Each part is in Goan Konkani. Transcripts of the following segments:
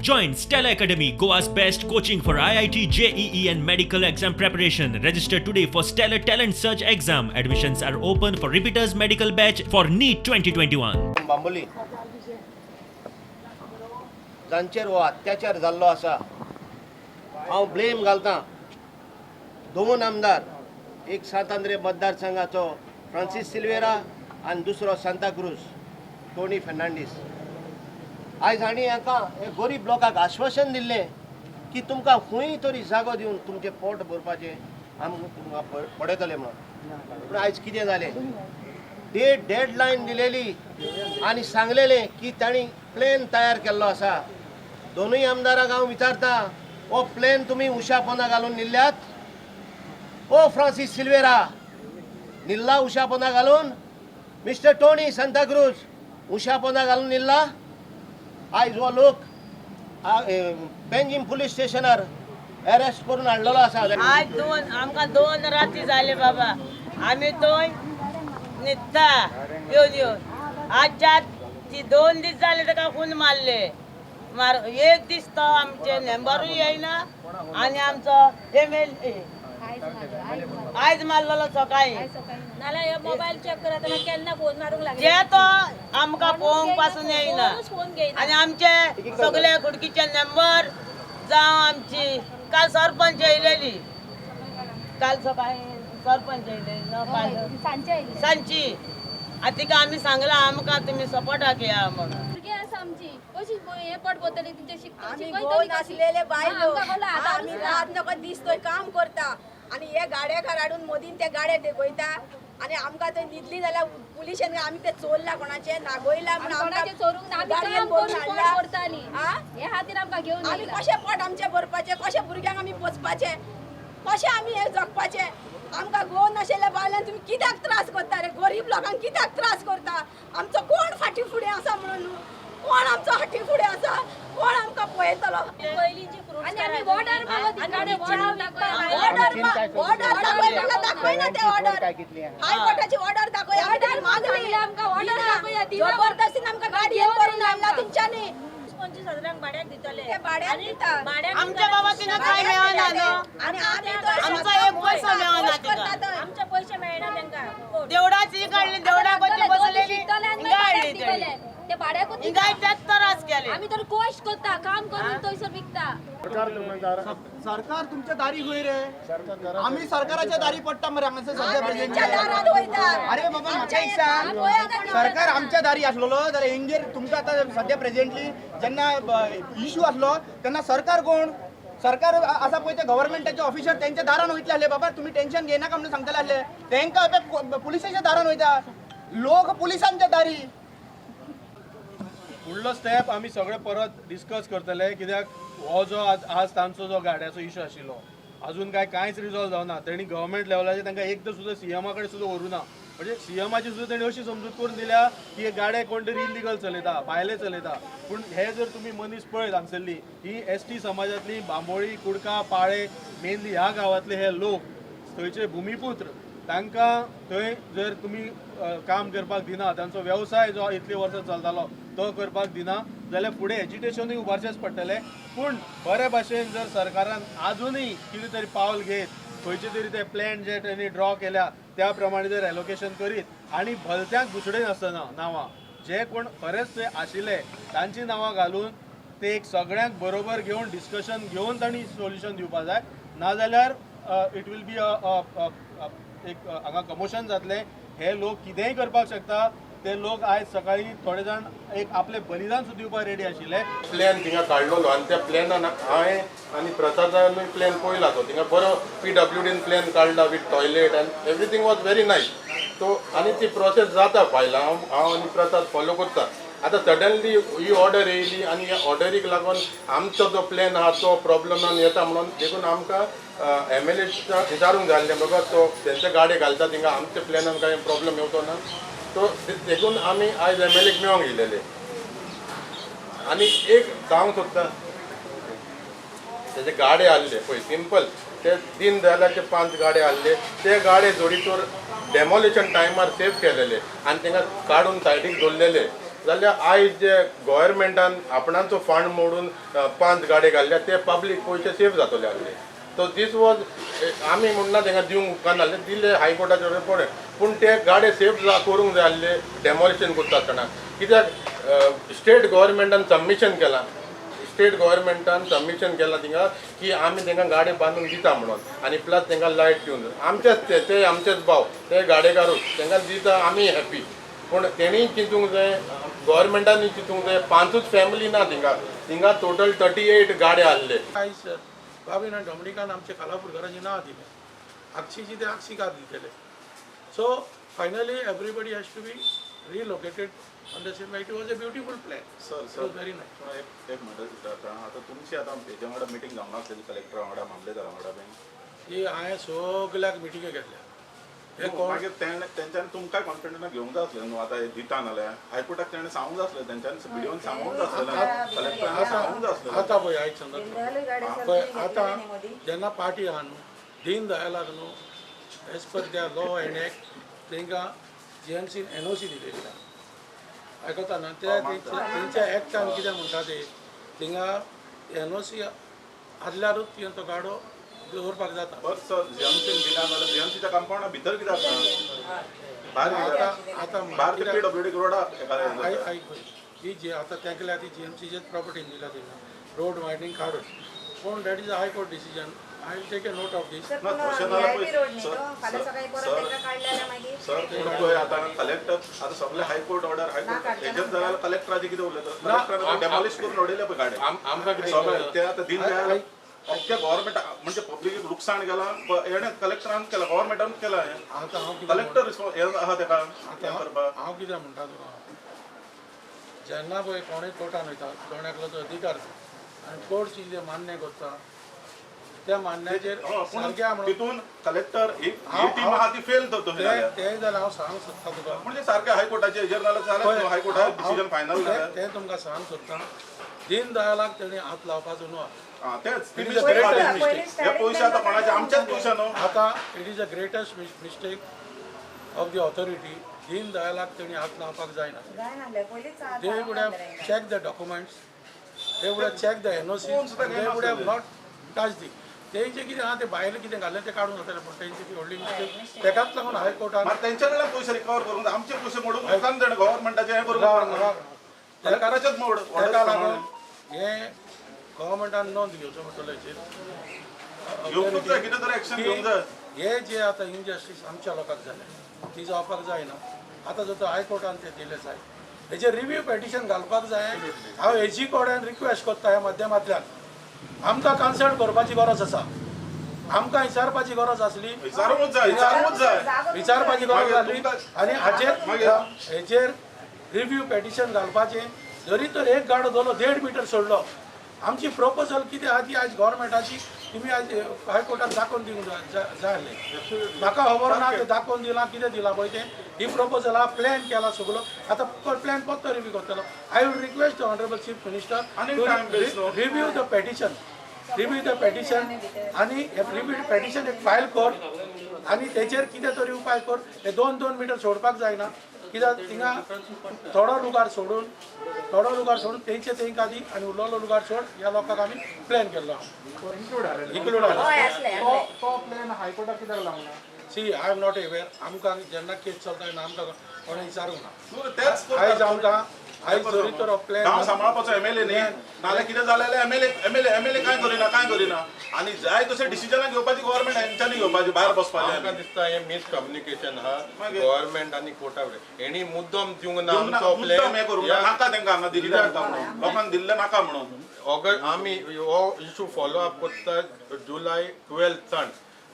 Join Stella Academy, Goa's best coaching for IIT, JEE, and medical exam preparation. Register today for Stellar Talent Search exam. Admissions are open for repeaters medical batch for NEET 2021. Bambolim जांचेर हो अत्याचार जाल्लो आसा, हांव ब्लेम घालता दोन आमदार, एक सांत आंद्रे मतदारसंघाचो फ्रांसीस सिल्वेरा आनी दुसरो सांताक्रूज टोनी फर्नांडीस. आयज हांणी हांकां हे गरीब लोकांक आश्वासन दिल्लें की तुमकां खंय तरी जागो दिवन तुमचें पोट भरपाचें आमकां तुमकां पडयतले म्हणून. पूण आयज कितें जालें? डेड लायन दिलेली आनी सांगलेलें की तांणी प्लॅन तयार केल्लो आसा. दोनूय आमदारांक हांव विचारता, हो प्लॅन तुमी उशा पोंदा घालून निल्ल्यात? ओ फ्रांसीस सिल्वेरा, निल्ला उशा पोंदा घालून? मिस्टर टोनी सांताक्रूज, उशा पोंदा घालून निल्ला? आयज हो लोक पेंजीम पुलीस स्टेशनार अरेस्ट करून हाडलेलो आसा. आज दोन आमकां 2 राती जाले बाबा, आमी थंय न्हिदता येवन येवन. आज 4 ती 2 दीस जाले ताका खून मारले. मार एक दीस तो आमचे मेंबरूय येयना आनी आमचो एम एल ए आयज मारलेलो सकाळी. नाल्यार मोबायल चेक करा, त्याला केन्ना फोन मारूंक लागले जे तो आमकां पळोवंक पासून येयना. कोणूच फोन घेयना. आनी आमचे सगळे कुडकीचे नंबर जावं आमची काल सरपंच येयलेली, काल सकाळी सरपंच येयलेली ना काल सांजचे आयले. सांजची. आनी तिका आमी सांगलां आमकां तुमी सपोर्टाक या म्हणून. भुरगीं आसा आमची कशी हें पोट भरतली तुमचें शिकतली? आमी शिकयतली गोवन कशी? आसलेले बायलो, आमकां कसलो आदारूच आमी ना. रात नका दीस थंय काम करता आनी हे गाड्याकार हाडून मदीन ते गाडे तेकयता आनी आमकां थंय न्हिदली जाल्यार पुलिशेन आमी ते चोरला कोणाचे नागोयला म्हूण आमी कोणाचें चोरूंक ना, आमी गाडयेन काम भरून करून पोट हाडला. भरतालीं. आ? हे खातीर आमकां घेवन आमी येयला. कशें पोट आमचें भरपाचें? कशें भुरग्यांक आमी पोसपाचें? कशें आमी हें जगपाचें? आमकां गोवन नाशिल्ल्या बायलांक तुमी कित्याक त्रास करता रे? गरीब लोकांक कित्याक त्रास करता? आमचो कोण फाटी फुडें आसा म्हणून न्हू, कोण आमचो फाटी फुडें आसा? कोण आमकां पळयतलो? आनी आमी ऑर्डर मागत गाडे ऑर्डर दाखय. ऑर्डर ऑर्डर दाखय म्हणल्यार दाखयना ते ऑर्डर. हायकोर्टाची ऑर्डर दाखय. आमी ऑर्डर तरी मागली. आमकां ऑर्डर दाखया, दिना. जबरदस्तीन आमकां गाडयेन भरून हाडला तुमच्यांनी. 25,000 भाड्याक दितले. ते भाड्याक दिता. आमच्या बाबा तिंगा काय मेळना न्हू. आनी आमी थंय आमचो एक पयसो मेळना तिका. करता थंय. आमचे पयशे मेळना तांकां. देवळाची काडली, देवळाक वचून बसलेली शिकतले आनी हिंगा मागीर हाडली भाड्याक दितले. तेणी. ते भाड्याकूच हिंगा दिता. तेच त्रास केले. आमी तर कश्ट करता, काम करून थंयसर विकता. सरकार तुमच्या दारी खंय रे? आम्ही सरकाराच्या दारी पडटा मरे हांगासर सध्या आमी प्रेझेंट. तुमच्या दारात वयता. अरे बाबा, म्हाका एक सांग, सरकार आमच्या दारी आसलेलो जाल्यार हेंगेर तुमकां आतां सध्या प्रेझेंटली जेन्ना इशू आसलो तेन्ना सरकार कोण? सरकार आसा पळय ते गव्हर्मेंटाचे ऑफिसर तेंच्या दारान वयतले आसले, बाबा तुमी टेन्शन घेयनाका म्हणून सांगतले आसले. तेंकां पुलिसाच्या दारान वयता लोक, पुलिसांच्या दारी. फुडलो स्टेप आमी सगळे परत डिस्कस करतले, कित्याक हो जो आज आज तांचो जो गाड्याचो इशू आशिल्लो अजून काय कांयच रिजॉल्व जावना. तेणी गव्हर्मेंट लेवलाचेर तांकां एकदां सुद्दां सीएमा कडेन सुद्दां व्हरूं ना. म्हणजे सीएमाची सुद्दां तेणी अशी समजूत करून दिल्या की हे गाडे कोण तरी इलिगल चलयता, भायले चलयता. पूण हे जर तुमी मनीस पळयत हांगसरली ही एस टी समाजांतली बांबोळी, कुडका, पाळे मेनली ह्या गांवांतले हे लोक थंयचे भुमीपुत्र. तांकां थंय जर तुमी काम करपाक दिना, तांचो वेवसाय जो इतलीं वर्सां चलतालो तो करपाक दिना जाल्यार फुडें एजिटेशनूय उबारचेंच पडटलें. पूण बरे भाशेन जर सरकारान आजुनूय कितें तरी पावल घेत खंयचे तरी ते प्लॅन जे तेणी ड्रॉ केल्या त्या प्रमाणे जर एलोकेशन करीत आनी भलत्यांक घुसडय नासतना नांवां, जे कोण खरेंच ते आशिल्ले तांची नांवां घालून ते एक सगळ्यांक बरोबर घेवन डिस्कशन घेवन तांणी सोल्युशन दिवपा जाय. नाजाल्यार it will be एक हांगा कमोशन जातलें. हे लोक कितेंय करपाक शकता. ते लोक आयज सकाळी थोडे जाण एक आपलें बलिदान सुद्दां दिवपाक रेडी आशिल्ले. प्लॅन थिंगा काडलेलो आनी त्या प्लॅनान हांवें आनी प्रसादानूय प्लॅन पळयला. तो थिंगा बरो पीडब्ल्यूडीन प्लॅन काडला with toilet and everything was very nice. So आनी ती प्रोसेस जाता फायला. हांव हांव आनी प्रसाद फॉलो करता. आतां सडनली ही ऑर्डर येयली आनी ह्या ऑर्डरीक लागून आमचो जो प्लॅन आहा तो प्रॉब्लमान येता म्हणून देखून आमकां एम एल ए विचारूंक जाय आसलें, बाबा तो तेंचे गाडे घालता थिंगा आमच्या प्लॅनान कांय प्रॉब्लम येवचो ना. सो देखून आमी आयज एम एल एक मेळोंक येयलेले. आनी एक सांगूंक सोदता, तेजे गाडे आहले पळय सिंपल, ते दीन दयालाचे पांच गाडे आहले. ते गाडे जोडीतोर डेमोलिशन टायमार सेफ केलेले आनी तांकां काडून सायडीक दवरलेले. जाल्यार आयज जे गोवोरमेंटान आपणाचो फंड मोडून 5 गाडे घाल्ल्या ते पब्लीक पयशे सेफ जातले आसले. सो दीस वॉज आमी म्हणना तांकां दिवंक उपकारना, दिले हायकोर्टाचे पळय, पूण ते गाडे सेफ करूंक जाय आसले डेमोलिशन करता आसतना. कित्याक स्टेट गोवोरमेंटान सबमिशन केलां, स्टेट गोवोरमेंटान सबमिशन केलां थिंगा की आमी तांकां गाडे बांदून दिता म्हणून, आनी प्लस तांकां लायट दिवन आमचेच ते ते आमचेच भाव ते गाडेकारूच तांकां दिता आमी हॅपी. पूण तेणीय चिंतूंक जाय, गोवोरमेंटानूय चिंतूंक जाय. 5ूच फॅमिली ना थिंगा, थिंगा टोटल 38 गाडे आहले. आयज बाबीन आनी डॉमिनिकान आमचे खालापूरकारांची नांवां दिलें, आक्षीची ते आक्षीकार दितले. So finally everybody has to be relocated on the same. It was a beautiful plan. Sir it sir was very nice. एक एक म्हणटा दिसता आतां आतां तुमची आतां हेच्या वांगडा मिटींग जावंक नासलेली कलेक्टरा वांगडा मामलेदारा वांगडा बीन ही हांवें सगल्याक मिटिंग्यो घेतल्या. हे कोण मागीर तेंच्यांनी तुमकां कॉन्फिडन्स घेवंक जाय आसलें न्हू. आतां हे दिता नाल्यार हायकोर्टाक तेणें सांगूंक जाय आसलें, तेंच्यांनी बिडिओन सांगूंक जाय आसलें, कलेक्टरान सांगूंक जाय आसलें. आतां पळय आयक सांगता पळय, आतां जेन्ना पार्टी आहा न्हू दीन दयालाक न्हू as per their law and act तांकां जीएमसीन एनओसी दिलेली आहा. आयकता ना ते तेंच्या एक्टान कितें म्हणटा ते थिंगा एनओसी आसल्यारूच तुवें तो गाडो दवरपाक जाता. बरं सर, जीएमसीन दिला जाल्यार जीएमसीच्या कंपाऊंडा भितर कित्याक ना? भायर आतां आतां भायर ते पीडब्ल्यूडी रोडा आयक आयक पळय, ही जी आतां तेंकल्या ती जीएमसीचेच प्रॉपर्टीन दिला थिंगा रोड वायडनींग काडून, पूण that is a high court decision. I will take a note of this. ना तशें नाल्यार पळय सर, पूण पळय आतां कलेक्टर आतां सगळे high court order high court हेजेर जाल्यार कलेक्टराचें कितें उरलें? कलेक्टरान डेमॉलिश करून उडयले पळय गाडे आमकां कितें सगळे ते आतां दीन दयाल अख्ख्या गव्हर्मेंट म्हणजे पब्लिकेक लुकसाण गेलां, हेणें कलेक्टरान केलां, गव्हर्मेंटान केलां हें. आतां हांव कितें कलेक्टर हे आहा तेका हें करपाक. हांव कितें म्हणटा तुका, जेन्ना पळय कोणूय कोर्टान वयता कोण एकलोचो अधिकार आनी कोर्ट कितें मान्य करता त्या मान्याचेर सारकें म्हणून तितून कलेक्टर ही टीम आहा ती फेल तर तशें जाल्यार तें जाल्यार हांव सांगूंक सोदता तुका, म्हणजे सारकें हायकोर्टाचें हेजेर जाल्यार जालें, हायकोर्टा डिसिजन फायनल जाल्यार तें तुमकां सांगूंक सोदता. दीन दयालाक तेणी हात लावपाचो न्हू. तेच हे पयशे आतां कोणाचे आमचेच पयशे न्हू. आतां it is a greatest mistake of the authority. Deen दयालाक तेणी हात लावपाक जायना. They would have check the documents, they would have check the NOC, they would have not touch the तेंचे कितें आहा ते भायलें कितें घालें तें काडून जातलें, पूण तेंची ती व्हडली मिस्टेक. तेकाच लागून हायकोर्टान तेंच्या कडल्यान पयशे रिकवर करूंक आमचे पयशे मोडूंक उपकारना तेणें गव्हर्मेंटाचें हें करूंक सरकाराचेच मोड. तेका लागून हें गव्हर्मेंटान नोंद घेवचो पडटलो हेचेर, घेवंकूच जाय कितें तरी एक्शन घेवंक जाय. हे जे आतां इनजस्टीस आमच्या लोकांक जालें ती जावपाक जायना. आतां जर तो हायकोर्टान तें दिलें जाय, हेजेर रिव्यू पेटिशन घालपाक जाय. हांव एजी कडेन रिक्वेस्ट करता ह्या माध्यमांतल्यान, आमकां कन्सल्ट करपाची गरज आसा, आमकां विचारपाची गरज आसली, विचारूंकूच जाय, विचारूंकूच जाय, विचारपाची गरज आसली. आनी हाचेर हेचेर रिव्यू पेटिशन घालपाचें. जरी तर एक गाडो धरलो 1.5 मिटर सोडलो, आमची प्रपोजल कितें आहा ती आयज गव्हर्मेंटाची तुमी आयज हायकोर्टान दाखोवन दिवंक जाय आसलें. म्हाका खबर ना तें दाखोवन दिलां कितें दिलां पळय तें ही प्रपोजल आहा, प्लॅन केला सगलो, आतां प्लॅन परतो रिव्यू करतलो. I will request the honourable chief minister review the petition, review the petition आनी रिव्यू पेटिशन एक फायल कर आनी तेचेर कितें तरी उपाय कर. हे 2-2 मिटर सोडपाक जायना, कित्याक थिंगा थोडो लुगार सोडून, थोडो लुगार सोडून तेंचे तेंकां दी आनी उरलेलो लुगार सोड. ह्या लोकांक आमी प्लॅन केल्लो इन्क्लूड आसलें. See I am not aware. आमकां जेन्ना केस चलता तेन्ना आमकां कोणें विचारूंक ना. आयज आमकां आयज जरी तर प्लॅन गांव सांबाळपाचो एमएलए न्ही, नाल्यार कितें जालें जाल्यार एमएलए एमएलए एमएलए कांय करिना, कांय करिना आनी जाय तशें डिसिजनां घेवपाची गव्हर्मेंट हेंच्यांनी घेवपाची, भायर बसपाचें. आमकां दिसता हें मिसकम्युनिकेशन आहा गव्हर्मेंट आनी कोर्टा कडेन. हेणी मुद्दम दिवंक ना आमचो मुद्दम हें करूंक ना, नाका तेंकां हांगा दिल्लें म्हणून, लोकांक दिल्लें नाका म्हणून. ऑगस्ट आमी हो इशू फॉलो अप करता जुलय 12 सान,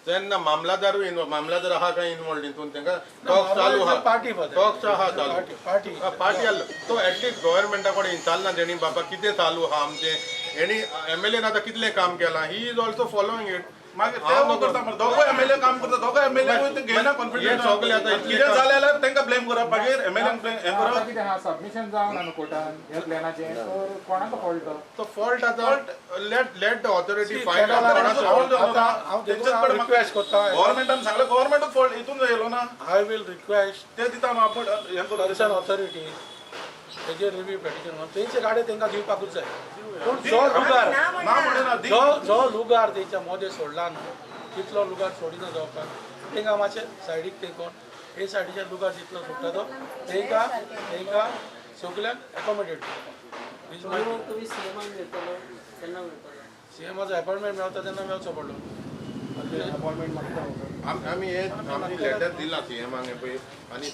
तेन्ना मामलादारूय इनवॉल्व, मामलादार आहा काय इनवॉल्व हितून, तांकां टॉक्स चालू आहा, टॉक्स आहा चालू, पार्टी आसलो तो एटलिस्ट गव्हर्मेंटा कडेन विचारना तेणी बाबा कितें चालू आहा आमचें. हेणी एमएलएन आतां कितलें काम केलां, he is also following it. मागीर ते करता मरे, दोगूय एमएलए काम करता, दोगूय एमएलए घेयना कॉन्फिडन्स. सगळे आतां कितें जालें जाल्यार तांकां ब्लेम करप, मागीर एमएलए ब्लेम हें करप. कितें आहा सबमिशन जावना न्हू कोर्टान ह्या प्लॅनाचें, तर कोणाचो फॉल्ट? तो फॉल्ट आतां let let the authority find out. Request करता गव्हर्मेंटान सांगलें, गव्हर्मेंटूच फॉल्ट हितून येयलो ना. I will request ते दिता न्हू आपण हें करप concern authority हेजेर रिव्यू पेटिशन घालून तेंचे गाडे तांकां दिवपाकूच जाय. पूण जो लुगार जो जो लुगार तेंच्या मोदें सोडला न्हू तितलो लुगार सोडिना जावपाक तांकां मातशें सायडीक तेंकोन हे सायडीचे लुगार जितलो सुट्टा तो तांकां तांकां सगल्यांक एकोमोडेट करपाक. सीएमाचो अपॉयंटमेंट मेळटा तेन्ना मेळचो पडलो. अपॉइंटमेंट मागता आमी हे आमी लेटर दिला सीएमाक पळय आनी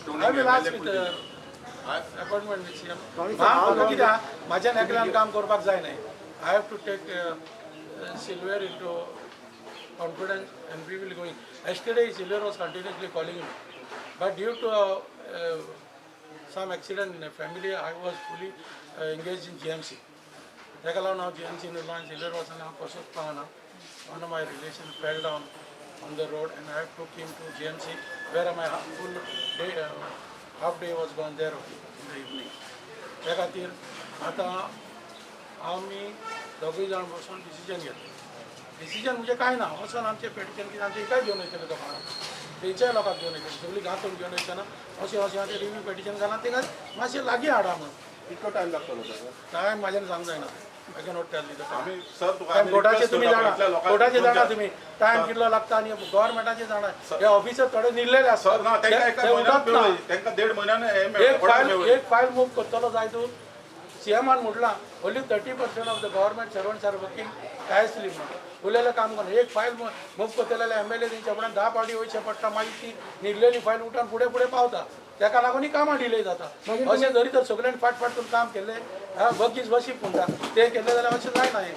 अपॉइंटमेंट विथ सीएम. म्हाका कितें म्हाज्यान एकल्यान काम करपाक जाय न्हय. I have to take Silveira into confidence and we will going. Yesterday Silveira was continuously calling me, but due to some accident in a family I was fully engaged in GMC. ताका लागून हांव GMC उरलो आनी सिल्वेर वचून हांव कसोच पावना. One of my relation fell down on the road and I took him to GMC where my full day, half day was gone there in the evening. त्या खातीर आतां आमी दोगूय जाण बसून डिसिजन घेतलें. डिसिजन म्हणजे कांय ना, वचून आमचें पेटिशन कितें आमचें हिकाय घेवन वयतले लोकांक, तेंच्याय लोकांक घेवन वयतले, सगळीं गांथून घेवन वयतना अशें अशें आतां रिव्यू पेटिशन घालां तांकां मातशें लागीं हाडा म्हणून. कितलो टायम लागतलो ताका? टायम म्हाज्यान सांगूंक जायना. I cannot tell you the time. Sir तुका कोर्टाचे तुमी जाणा, कोर्टाचे जाणा तुमी टायम कितलो लागता आनी गव्हर्मेंटाचे जाणा. हे ऑफिसर थोडे निरलेले आसता. ना तांकां देड म्हयन्यान एक फायल मूव करतलो जाय तूं. सीएमान म्हटलां only 30% of the government servants are working tirelessly म्हणून. उरलेलें काम करना. एक फायल मूव करतले जाल्यार एमएलए तेंच्या फुड्यान 10 फावटी वयचें पडटा, मागीर ती निरलेली फायल उठून फुडें फुडें पावता. ताका लागून कामां डिले जाता. अशें जरी तर सगळ्यांनी फाट फाट करून काम केल्लें बगीच बशीप म्हणटा तें केल्लें जाल्यार अशें जायना हें.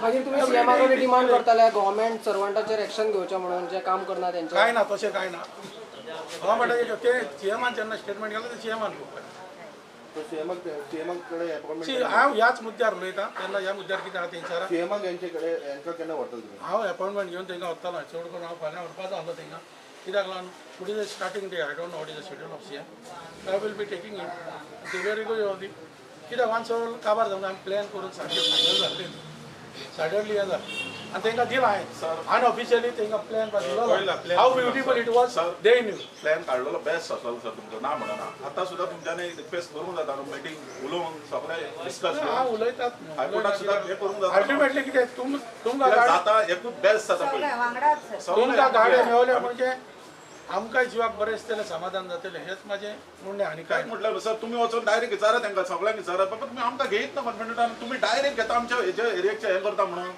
मागीर तुमी सीएमा कडेन डिमांड करताले गव्हर्मेंट सर्वंटाचेर एक्शन घेवचें म्हणून जे काम करना तेंचें? कांय ना, तशें कांय ना. गव्हर्मेंटाचें तें सीएमान जेन्ना स्टेटमेंट केलें तें सीएमान पळोवपाचें. हांव ह्याच मुद्द्यार उलयतां तेन्ना ह्या मुद्द्यार कितें आहा तेंच्या सीएमाक हेंचे कडेन हेंकां केन्ना व्हरतले तुमी? हांव अपॉयंटमेंट घेवन तांकां वतलो. चड करून हांव फाल्यां व्हरपाचो आसलो तांकां. कित्याक लागून today is starting day, I don't know what is the schedule of CM. I will be taking it सिल्वेरीकूय येवं दी. कित्याक वान सगळो काबार जावन आमी प्लॅन करून सारकें फायनल जाल्लें सडनली हें जालें आनी तांकां दिलां हांवें अनऑफिशियली तांकां प्लॅन दिलो. How beautiful it was they knew. Plan काडलेलो बेस्ट आसलो सर तुमचो, ना म्हणना. आतां सुद्दां तुमच्यांनी रिक्वेस्ट करूंक जाता न्हू, मिटींग उलोवन सगळें डिस्कस हांव उलयतात. हायकोर्टाक सुद्दां हें करूंक जाता. अल्टिमेटली कितें तुमकां जाता एकूच बेस्ट जाता पळय तुमकां गाडे मेवले म्हणजे आमकां जिवाक बरें दिसतलें, समाधान जातलें, हेंच म्हाजें म्हणणें. आनी काय म्हटल्यार सर तुमी वचून डायरेक्ट विचारा तांकां, सगळ्यांक विचारा बाबा तुमी आमकां घेयत ना कॉन्फिडंटान, तुमी डायरेक्ट घेता आमच्या हेजे एरियाचे हें करता म्हणून.